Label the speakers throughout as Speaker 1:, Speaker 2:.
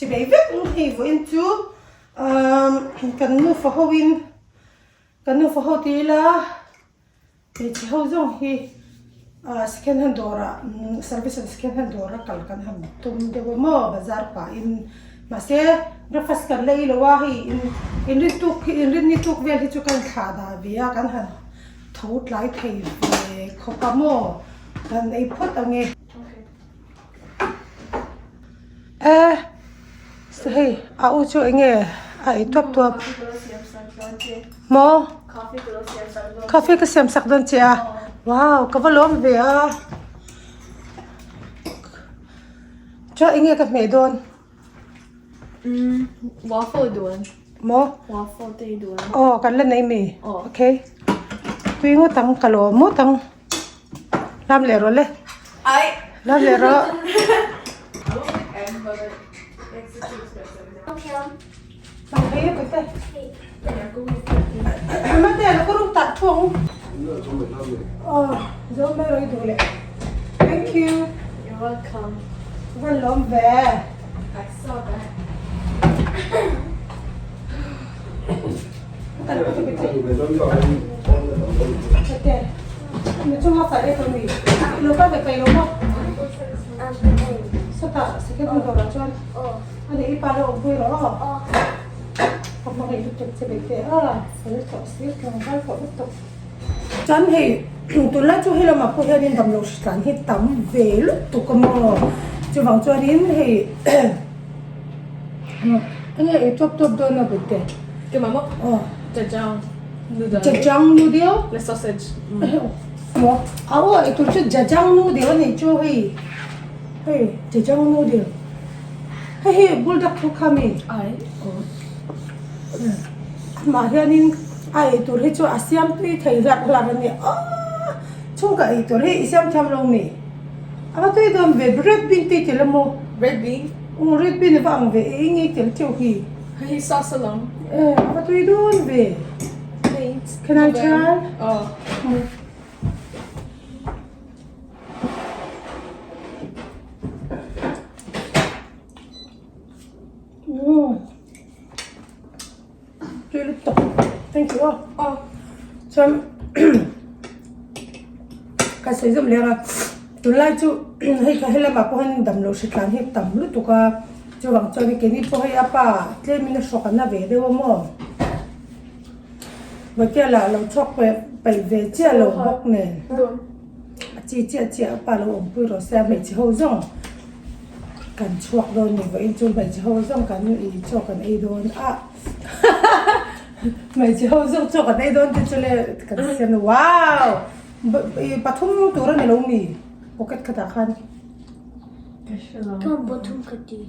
Speaker 1: Chibei vek ang hei vawiin chu umm kan nufa ho in kan nufa ho ti ila hmeichhe ho zawng hi ah second hand dawrah service and second hand dawra kal kan han tum deuh a maw bazar pahin mahse breakfast kan la ei lo a hei in inrin tuk hi inrinni tuk vel hi chu kan thlah dah ve a kan han tho tlai thei ve khawp a maw kan ei phawt ang e. E hei a u chu eng nge a ei tuap tuap maw coffee ka siam sak dawn che a wow ka va lawm ve a chuan eng nge ka hmeh dawn.
Speaker 2: Umm waffle dawn
Speaker 1: maw
Speaker 2: waffle te hi dawn
Speaker 1: aw kan la nei mi okay tui ngawt ang ka lawm ngawt ang. Lam leh rawh le.
Speaker 2: Ai.
Speaker 1: Lam leh rawh. Mate lo ka ruk tak thung. Oh, zo mai rawh i duh leh. Thank you.
Speaker 2: You're welcome.
Speaker 1: Van lawm ve.
Speaker 2: I saw that.
Speaker 1: Chuan hei tunlai chu helamah pawh hianin damlo hri tlan hi tam ve lutuk a maw chuvang chuanin hei enge ei tawp tawp dawn a bute.
Speaker 2: Ke mama?
Speaker 1: Aw.
Speaker 2: Jajang noodle.
Speaker 1: Jajang noodle?
Speaker 2: Le sausage.
Speaker 1: Maw? A aw ei tur chu jajang noodle a nih chu hei. Hei jajang noodle. Hei hi buldak thu kha mi?
Speaker 2: Ai.
Speaker 1: Aw. Amah hianin a ei tur hi chu a siam tui thei hlarh hlarh a nia. Aw! Chhungka ei tur hi i siam thiam lo mi? A va tui dawn ve red bean te i tel a maw?
Speaker 2: Red bean?
Speaker 1: Aw red bean a va ang ve e eng nge i tel teuh hi?
Speaker 2: Hei hi sauce alawm.
Speaker 1: E a va tui dawn ve.
Speaker 2: Thanks.
Speaker 1: Can I try?
Speaker 2: Aw.
Speaker 1: Umm. Tui lutuk. Thank you aw.
Speaker 2: Aw.
Speaker 1: Chuan ka sawi zawm leh ang a, tunlai chu hei kha helamah pawh hian damlo hri tlan hi tam lutuk a, chuvang chuan keini pawh hei a pa tlemin a hrawk an na ve deuh a maw. Vakia lah lo chhuak paih ve chiah lo bawk nen a chi chiah chiah a pa lo awmpui rawh se a hmeichhe ho zawng. Kan chhuak dawn ni vawiin chu hmeichhe ho zawng kan ih chaw kan ei dawn a hmeichhe ho zawng chaw kan ei dawn te chu le kan siam wow ih pathum tur a ni lo mi pocket khatah khan.
Speaker 3: Ka pathum ka ti.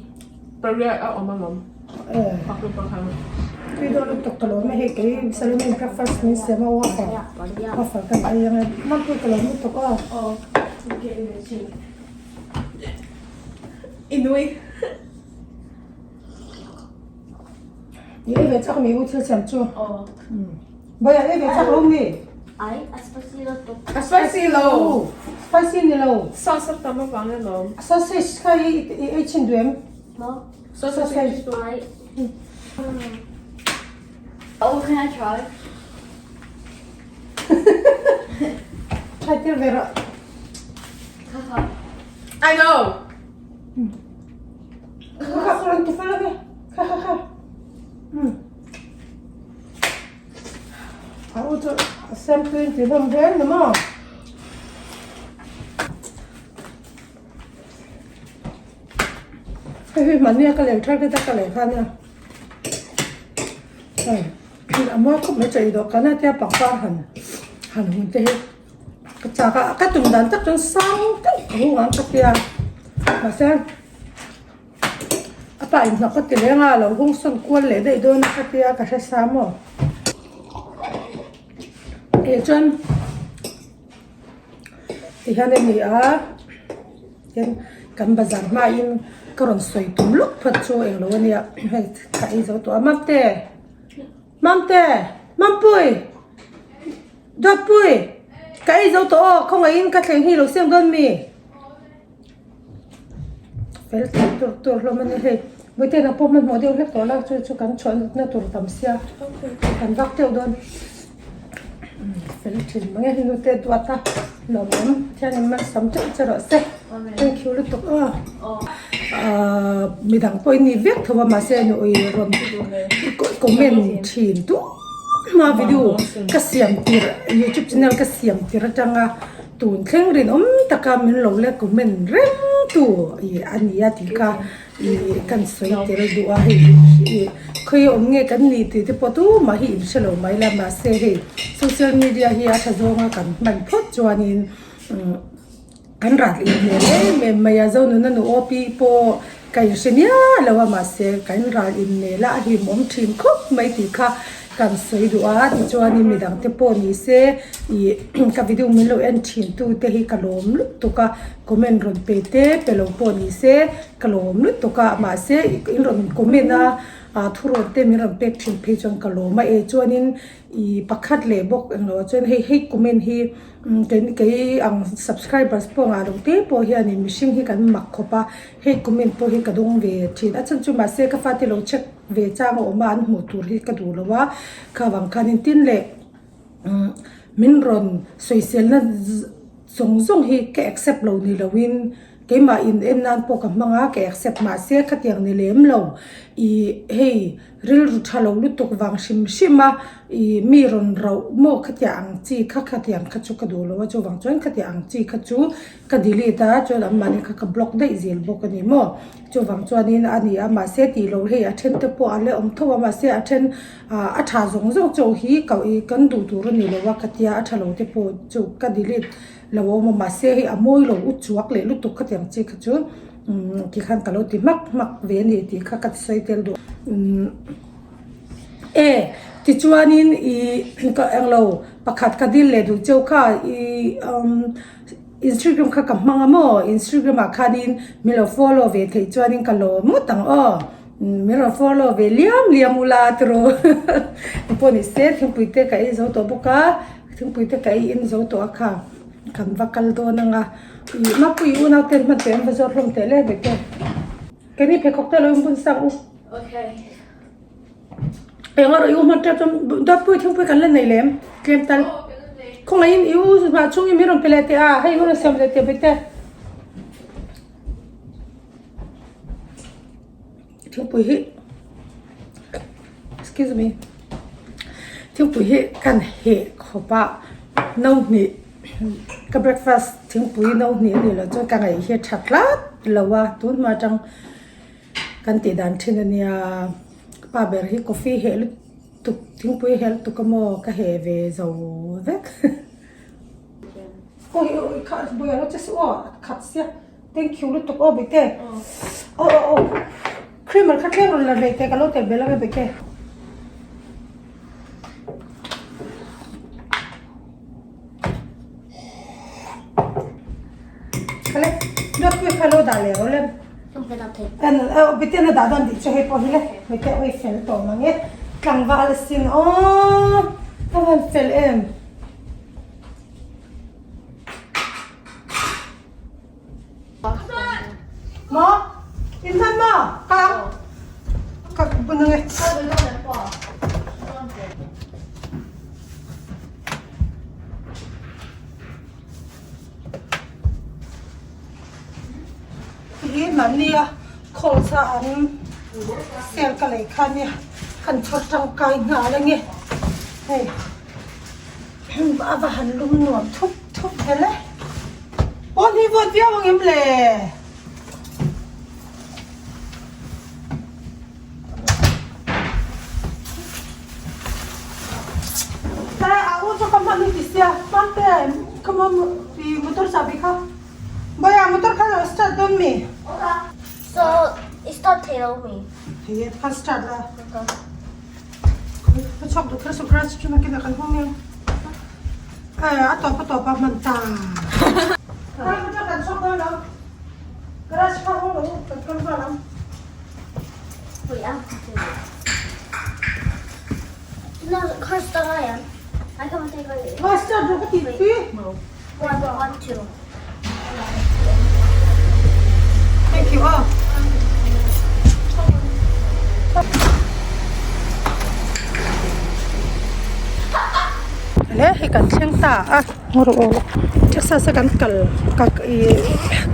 Speaker 2: Pariat a awm alawm.
Speaker 1: Tui dawn lutuk ka lawm e hei kei Salomin breakfast min siam a waffle waffle kan ei ang e Mampui ka lawm lutuk aw.
Speaker 2: I nui.
Speaker 1: I ei ve chak mi u thil siam chu.
Speaker 2: Aw.
Speaker 1: Bawih a ei ve chak lo mi?
Speaker 3: Ai, a spicy lo tuk.
Speaker 2: A spicy lo.
Speaker 1: Spicy ni lo.
Speaker 2: Sauce a tam avang alawm.
Speaker 1: Sausage kha i ei chhin duh em?
Speaker 3: Maw?
Speaker 2: Sausage.
Speaker 3: Ai. Oh, can I try?
Speaker 1: Try tir ve rawh.
Speaker 2: I know.
Speaker 1: Kha kha rawn ti fal a kha kha kha. A u chu a sam tui in ti hlawm vel ni maw. Hei hi hmannia ka lei thar ka lei kha nia. Hei a mawi khawp mai chaih dawh kan a tia pangpar han han hun te hi. Ka chak a, ka tum dan tak chuan sang deuh ka hung ang ka tia mahse a pa in hnawk ka ti leng a lo hung sawn kual leh daih dawn a ka tia ka hre sa maw eh chuan tihian a ni a tin kan bazar hmain ka rawn sawi tum lawk phawt chu englo a nia hei ka ei zo tawh a mamte mamte mampui. Dawtpui, ka ei zo tawh aw, khawngaihin ka thleng hi lo siam dawn mi? Fel thei tur tur hlawm a ni hei. Bawihte nang pawh hmanhmawh deuh hlek tawh la chu chu kan chhuah na tur tam sia kan vak deuh dawn fel thin mange nute duat a lawmawm thianin malsawm teuh che rawh se thank you lutuk aw ahh midang pawh in ni vek tho a mahse nu ui rawn comment thin duh hma video ka siam tirh youtube channel ka siam tirh atanga tun thleng rinawm taka min lo la comment reng tu ih a ni a tih kha. Ih kan sawi tel duh a hei ih khawi awm nge kan ni tih te pawh tumah hi in hre lo mai la mahse hei social media hi a tha zawnga kan hman phawt chuanin umm kan rat leh hmel em em mai a Zonuna nu aw pi pawh ka in hre miah lo a mahse kan ral inmel a a hlimawm thin khawp mai tih kha kan sawi duh a tichuanin midang te pawh ni se ih ka video min lo en thin tu te hi ka lawm lutuk a comment rawn pe te pe lo pawh ni se. Ka lawm lutuk a, mahse in rawn comment a, ah thurawn te min rawn pek thin phei chuan ka lawm a, eh chuanin ih pakhat leh bawk englo ah chuan hei hei comment hi kei kei ang subscribers pawh ngah lo te pawh hianin mihring hi kan mak khawp a, hei comment pawh hi ka dawng ve thin a chhan chu mahse ka fate lo check ve chang a awm a an hmuh tur hi ka duh lo a, kha vang khanin tin leh min rawn sawiselna zawng zawng hi ka accept lo ni loin keimah in en nan pawh ka hmang a ka accept mahse khatiang ni lem lo ih hei rilru tha lo lutuk vang hrim hrim a ih mi rawn rauh maw khatiang ang chi kha khatiang kha chu ka duh lo a chuvang chuan khatiang ang chi kha chu ka delete a chuan an mahni kha ka block daih zel bawk a ni maw chuvang chuanin a ni a mahse tih loh hei a then te pawh a la awm tho a mahse a then ah a tha zawng zawng chaw hi ka ih kan duh tur a ni lo a khatia a tha lo te pawh chu ka delete lo a awm a mahse hei a mawi lo u chuak leh lutuk khatiang chi kha chu umm tikhan ka lo ti hmak hmak ve a ni tih kha ka sawi tel duh umm e tichuanin ih ka englo pakhat ka dil leh duh cheu kha ih umm Instagram kha ka hmang a maw Instagram ah khanin min lo follow ve theih chuanin ka lawm ngawt ang aw min rawn follow ve liam liam ula tiraw pawh ni se thingpui te ka ei zo tawh bawk a thingpui te ka ei in zo tawh a kha kan va kal dawn ang a ih mapui unau ten hman teh an va zawt hlawm teh le ve te keini pheikhawk te lo in bun sang u Eng erawh i u hman tep chuan dawtpui thingpui kan la nei lem tlem tal khawngaihin i u hnah chungin min rawn pe leh teh a hei hun a siam leh teh bete thingpui hi excuse me thingpui hi kan heh khawp a no hnih ka breakfast thingpui no hnih a nih loh chuan ka ngaih hi a tha tlat lo a tun hma atang. Kan tih dan thin a nia, pa ber hi coffee heh lutuk thingpui heh lutuk a maw ka heh ve zo vek. Aw i aw i kha buai lo che suh aw a khat sia thank you lutuk aw bawihte aw aw aw creamer kha tlem rawn la rei teh ka lo tel belh ang e bawihte. Khale dawtpui kha lo dah leh rawh le. Biten a dah dawn tih chu hei pawh hi le hmeichhe awi fel tawh mang e tlangval a sin aw a van fel em. Maw in hman maw ka ka bun ang e. Hi mahnia khawl sa an sale ka lei kha nia kan chhawr tangkai nghal ange hei a va han lum nuam thup thup vel e pawn hi vawt viau ang em le. A u chu ka hman hi ti sia hmante ka mom i motor chahbi kha Bawia motor kha lo start dawn mi?
Speaker 3: So i start thei lo mi?
Speaker 1: Thei e khan start la. Ka chhuak duh kher suh garage chu nakin ah kan hawng nia. A tawp a tawp a hman ta. Motor kan chhuak dawn lo. Garage kha hawng lo kan kal nghal ang.
Speaker 3: Wait, I have to do it. No, car start I am. I can't take it.
Speaker 1: Car start rawh ka tih pui.
Speaker 3: One, one, two.
Speaker 1: Thank you. Oh. kan thleng ta a Texas a kan kal ka ih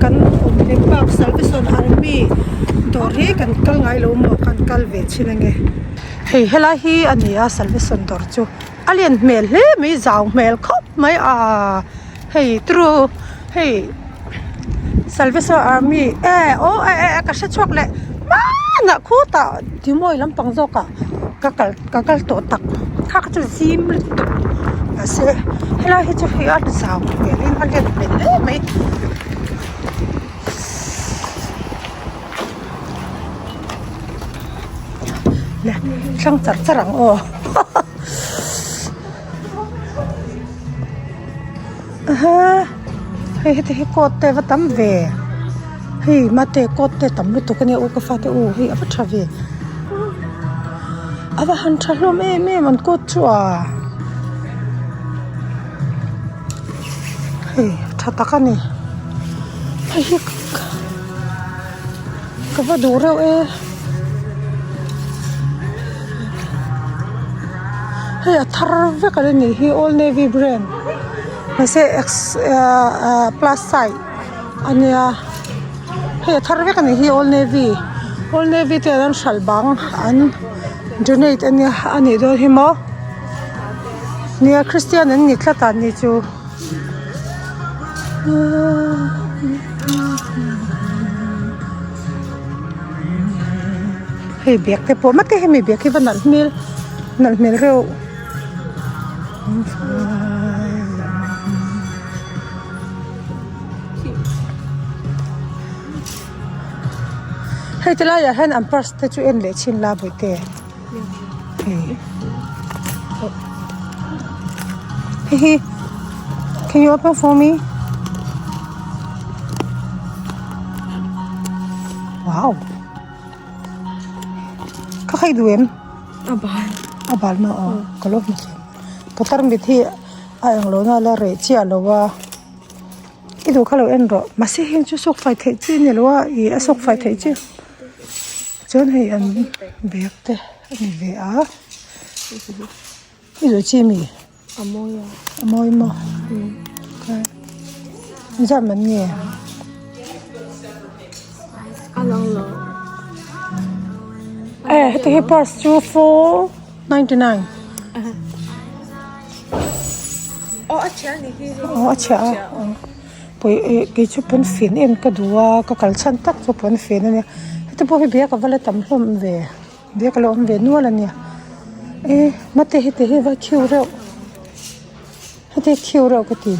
Speaker 1: kan awm hlim bak Salvation Army dawr hi kan kal ngai lo maw kan kal ve thin ange hei helai hi a ni a Salvation dawr chu a lian hmel hle mai zau hmel khawp mai a hei turu hei Salvation Army e aw e e ka hre chhuak leh hmanah khutah timawi lampang zawkah ka kal ka kal tawh tak kha kha chu zim lutuk mahse helai hi chu hei a zau hmel in a let hmel hle mai. Le thlang char char ang aw aha hei heti hi coat te va tam ve hei mate coat te tam lutuk ania u ka fate u hei a va tha ve a va han tha hlawm em em an coat chu a hei tha tak a ni hei hi ka va duh reuh e hei a thar vek a la nih hi old navy brand mahse x ahh plus size a nia hei a thar vek a nih hi old navy old navy te an hralh bang an donate a nia a nih dawn hi maw nia christian an ni tlat a ni chu. Hei bag te pawh mate hemi bag hi va nalh hmel nalh hmel reuh. Hei ti laiah hian an purse te chu en leh chhin la bawihte hei hei hi can you open for me wow ka khai duh em
Speaker 2: a bal
Speaker 1: a bal maw aw ka lo hmu thei ka tarmit hi a englo na la reh chiah lo a. I duh kha lo en rawh mahse heng chu sawk fai theih chi a ni lo a ih a sawk fai theih chi chuan hei an bag te a ni ve a i duh chi mi
Speaker 2: a mawi a
Speaker 1: a mawi maw zat man nge
Speaker 2: a lang lo
Speaker 1: e heti hi purse chu 499.
Speaker 2: Aw a chhia a ni hi.
Speaker 1: Aw a chhia a pawi eh kei chu pawn fen em ka duh a ka kal chhan tak chu pawn fen a nia heti pawh hi bag a va la tam hlawm ve bag a la awm ve nual a nia e mate heti hi va khiu reuh heti hi khiu reuh ka ti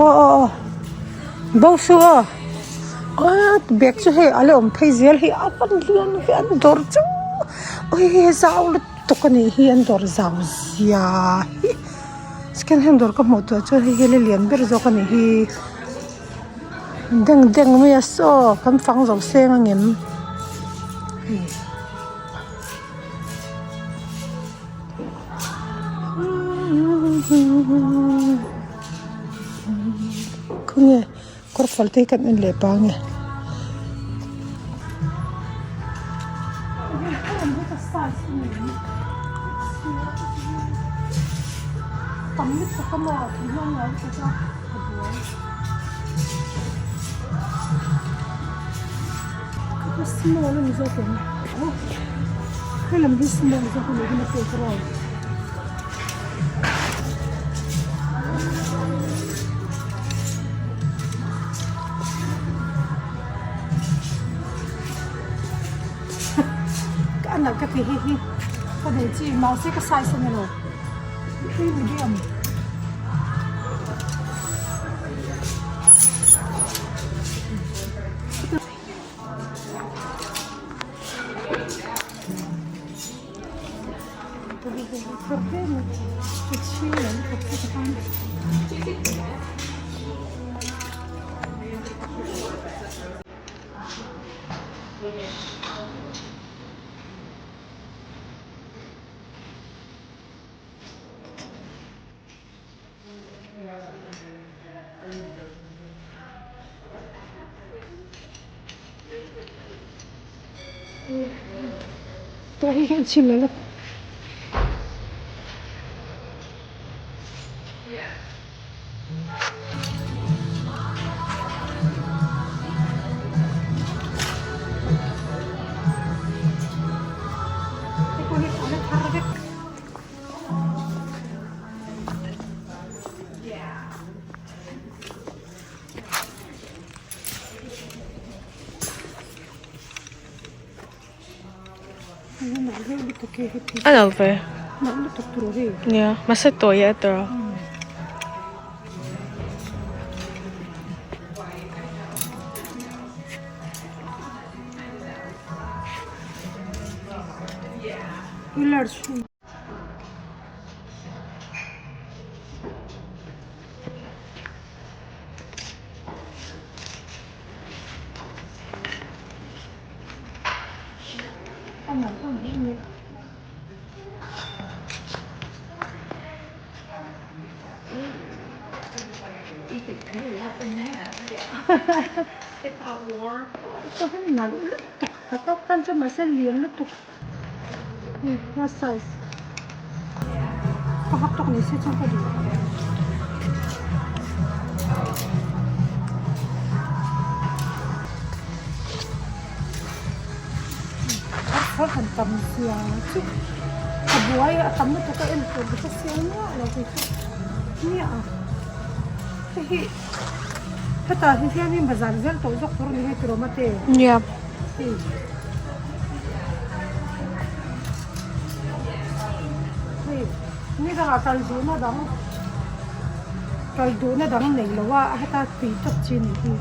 Speaker 1: aw aw aw bo su aw. Aaa bag chu hei a la awm phei zel hi a van lian ve an dawr chu awii zau lutuk a nih hi an dawr zau zia hi second hand dawr ka hmuh tawh chuan hei hi la lian ber zawk a nih hi deng deng mai a saw kan fang zo seng ang em hei. Khawnge. Kawr fal te hi kan en leh pang e. Ka a nalh ka ti hi hi ka duh chi mahse ka size a ni lo hei medium. Tah hi hian chhim leh la.
Speaker 2: A lo ve nia mahse tawi a tawrh a.
Speaker 1: Ka hak tawk ni se chuan ka duh. Thar han tam zia chu a buai a tam lutuk a en tur ka siam miah lo kei chu nia hei hi hetah hi hianin bazar zel tawh zawk tur a ni hei tiraw mate
Speaker 2: nia
Speaker 1: hei. Hei ni dangah kal duhna dang kal duhna dang nei lo a heta tui tak chi a nih hi.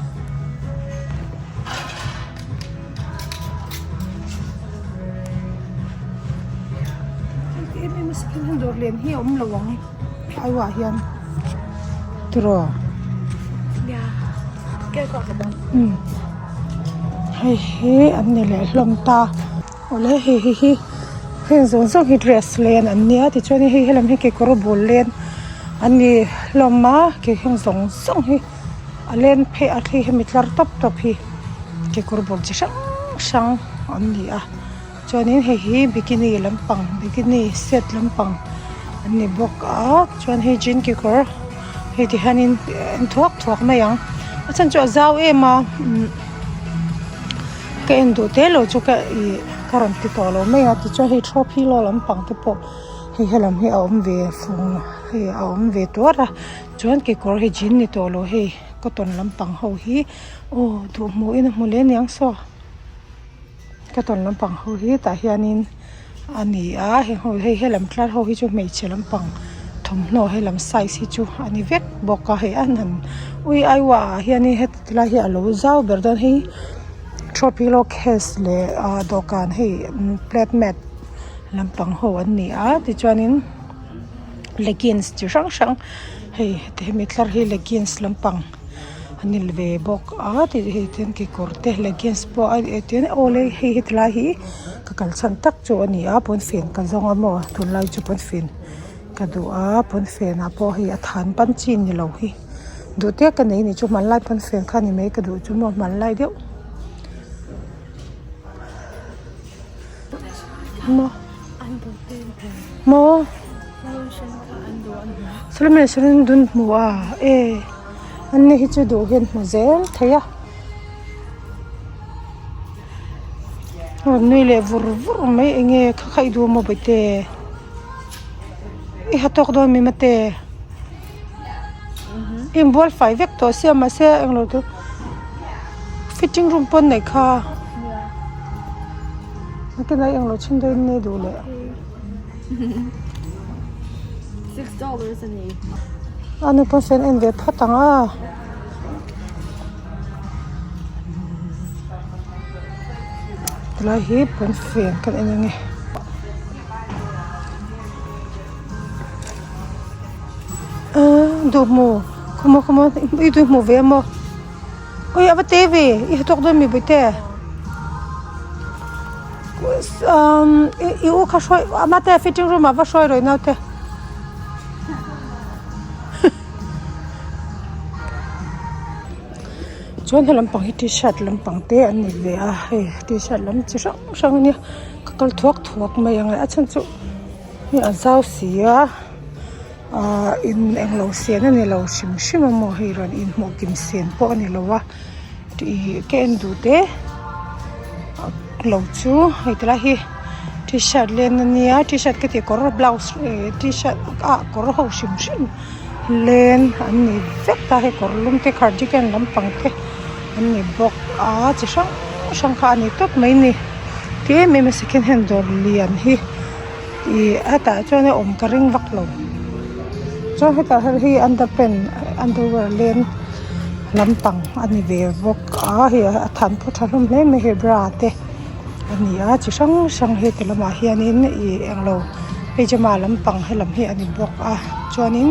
Speaker 1: Em em a second hand dawr lian hi a awm lo ang aiwah hian tiraw. Hei hi an ni leh hlawm ta awle hei hi hi heng zawng zawng hi dress len an nia tichuan hei helam hi kekawr bul len an ni hlawm a ke heng zawng zawng hi a len phei a thli hemi tlar tawp tawp hi kekawr bul chi hrang hrang an ni a chuanin hei hi bikini lampang bikini set lampang an ni bawk a chuan hei jean kekawr hei ti hianin en thuak thuak mai ang a chhan chu a zau em a umm ka en duh teh lo chu ka ih ka rawn ti tawh lo mai a tichuan hei trophy law lampang te pawh hei helam hi a awm ve fung hei a awm ve tuar a chuan kekawr hi jean ni tawh lo hei cotton lampang ho hi aw duh hmuh in a hmu leh aniang saw cotton lampang ho hi tah hianin a ni a heng ho hei helam tlar ho hi chu hmeichhe lampang thawmhnaw helam size hi chu a ni vek bawk a hei an han ui aiwa ah hianin heti lai hi a lo zau ber dawn hei throw pillow case leh ah dawhkan hei plate mat lampang ho an ni a tichuanin leggings chi hrang hrang hei hemi tlar hi leggings lampang a ni ve bawk a tih hei hian kekawr te leggings pawh a tin awle hei heti lai hi ka kal chhan tak chu a ni a pawnfen ka zawng a maw tunlai chu pawnfen ka duh a pawnfen ah pawh hei a than pan chi ni lo hi duh te ka nei a nih chu hmanlai pawnfen kha ni mai ka duh chu maw hmanlai deuh maw maw saw sawn dun hmu a e an ni hi chu duh hian hmu zel thei a rawn nui leh vur vur mai eng nge kha kha i duh maw bawihte i ha tawk dawn mi mate i inbual fai vek tawh sia mahse englo chu fitting room pawn neih kha nakinah englo chhun deuhin nei duh leh. A nu pawn sawn en ve phawt ang a. Tilai hi pawnfen kan en ange. Aaa duh hmu khawmaw khawmaw i duh hmuh ve a maw ui a va te ve i ha tawk dawn mi bawihte umm i u kha hruai ama te fitting room ah va hruai rawih naute. Chuan he lampang hi t-shirt lampang te an ni ve a hei t-shirt lam chi hrang hrang a nia. kal thuak thuak mai ang e a chhan chu hei a zau si a ahh in englo sen a ni lo hrim hrim a maw hei rawn inhmuh kim sen pawh a ni lo a ih ka en duh te lo chu hei ti lai hi t-shirt len a nia t-shirt ka tih kawr blouse eh t-shirt ah kawr ho hrim hrim len an ni vek ta hei kawr lum te cardigan lampang te an ni bawk a chi hrang hrang kha a ni tawp mai a ni ti em em a second hand dawr lian hi ih hetah chuan a awm ka ring vak lo chuan hetah hian hei underpant underwear len lampang a ni ve bawk a hei a than pawh tha hlawm hle mai hei bra te a ni a chi hrang hrang heti lamah hianin ih englo pyjama lampang helam hi a ni bawk a chuanin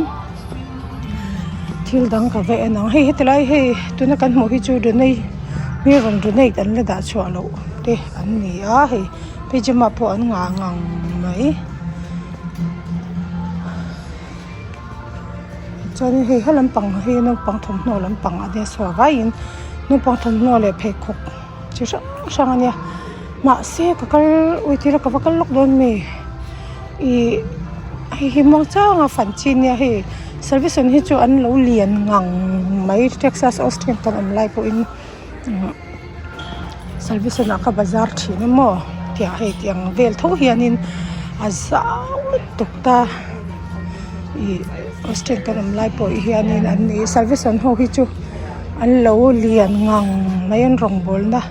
Speaker 1: thil dang ka va en ang hei heti lai hei tuna kan hmuh hi chu donate mi rawn donate an la dah chhuah loh te an ni a hei pyjama pawh an ngah ngang mai chuanin hei he lampang hi naupang thawmhnaw lampang a nia saw vaiin naupang thawmhnaw leh pheikhawk chi hrang hrang a nia mahse ka kal ui tir a ka va kal lawk dawn mi ih hei hi muang chang a fan chi nia hei service hi chu an lo lian ngang mai Texas Austin kan awm lai pawhin service ah kha bazar thin emaw tiang hei tiang vel tho hianin a zau lutuk ta ih Austin kan awm lai pawh hianin an ni service ho hi chu an lo lian ngang mai an rawngbawlna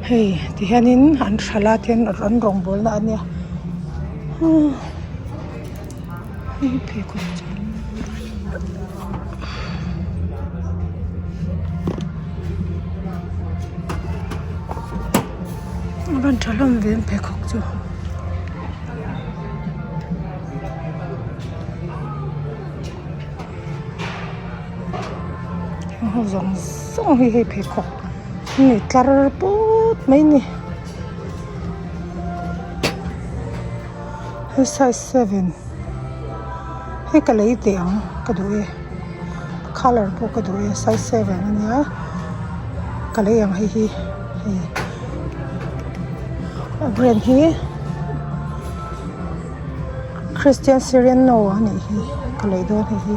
Speaker 1: hei ti hianin an hralh a tihian an rawngbawlna a nia hei pheikhawk chu. A van tha hlawm ve an pheikhawk chu. Heng ho zawng zawng hi hei pheikhawk an ni tlar put mai a ni hei size seven hei ka lei teh ang ka duh e colour pawh ka duh e size seven a nia ka lei ang hei hi hei a brand hi. Christian Siriano a nih hi ka lei dawn hei hi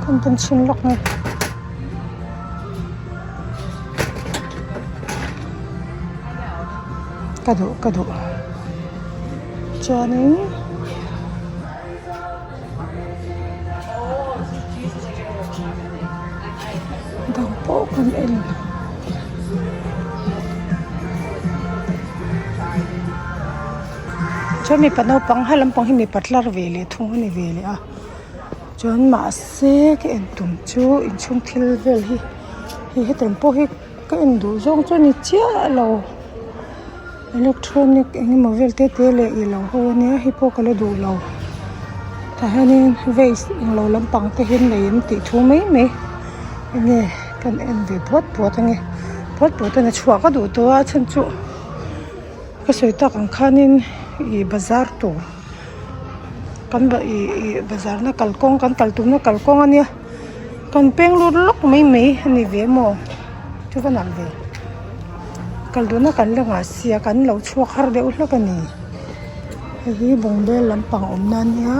Speaker 1: kan tawn chhin lawk nge ka duh ka duh chuanin. Dang pawh kan en chuan mipa naupang he lampang hi mipa tlar ve leh thung a ni ve leh a chuan mahse ka en tum chu inchhung thil vel hi hei hetiang pawh hi ka en duh zawng chu a ni chiah lo electronic eng emaw vel te te leh ih lo ho ania hei pawh ka la duh lo tah hianin vase englo lampang te hi an nei an tih thu mai mai enge kan en ve puat puat ange puat puat a chhuah ka duh tawh a chhan chu ka sawi tak ang khanin ih bazar tur kan ih ih bazar na kalkawng kan kal tumna kalkawng ania kan peng lut lawk mai mai a ni ve maw chu va nalh ve. Kal duhna kan la nghah sia kan lo chhuak har deuh hlek a ni hei hi bungbel lampang awmna a nia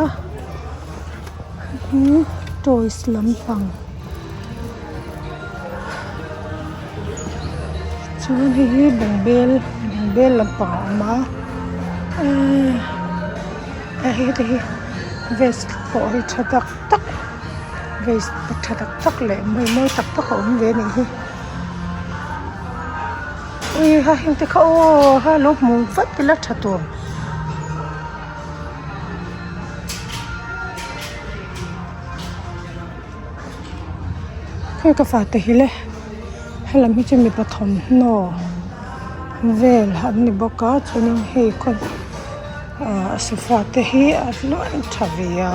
Speaker 1: heihi toys lampang chuan hei hi bungbel bungbel lampang a awm a eee hei heti hi vest pawh hi tha tak tak vest tha tak tak leh mawi mawi tak tak a awm ve a nih hi. Ui ha heng te kha aw ha lo hmu vat ila tha tur. Hei ka fate hi le helam hi chu mipa thawmhnaw vel an ni bawk a chuanin hei khaw ah sofa te hi a hluai tha ve a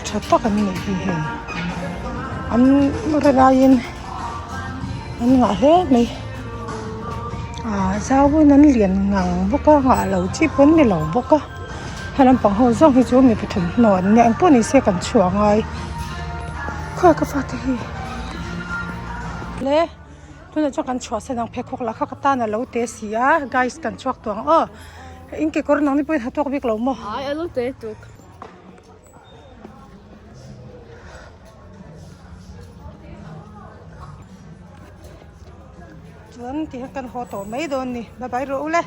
Speaker 1: tha tak an nih hi hei an rilaiin. An ngah hle mai ah zau in an lian ngang bawk a nghah loh chi pawh an ni lo bawk a he lampang ho zawng hi chu mi pathum hnawh an nia engpawh ni se kan chhuah a ngai khawi ka fate hi. Le tunah chuan kan chhuah san ang pheikhawk lah kha ka tan a lo te si a guys kan chhuak tawh ang aw in kekawr nang ni pawhin ha tawk bik lo maw.
Speaker 2: Ai a lo te tuk.
Speaker 1: Chuan ti hian kan haw tawh mai dawn ni bye bye rawh u le.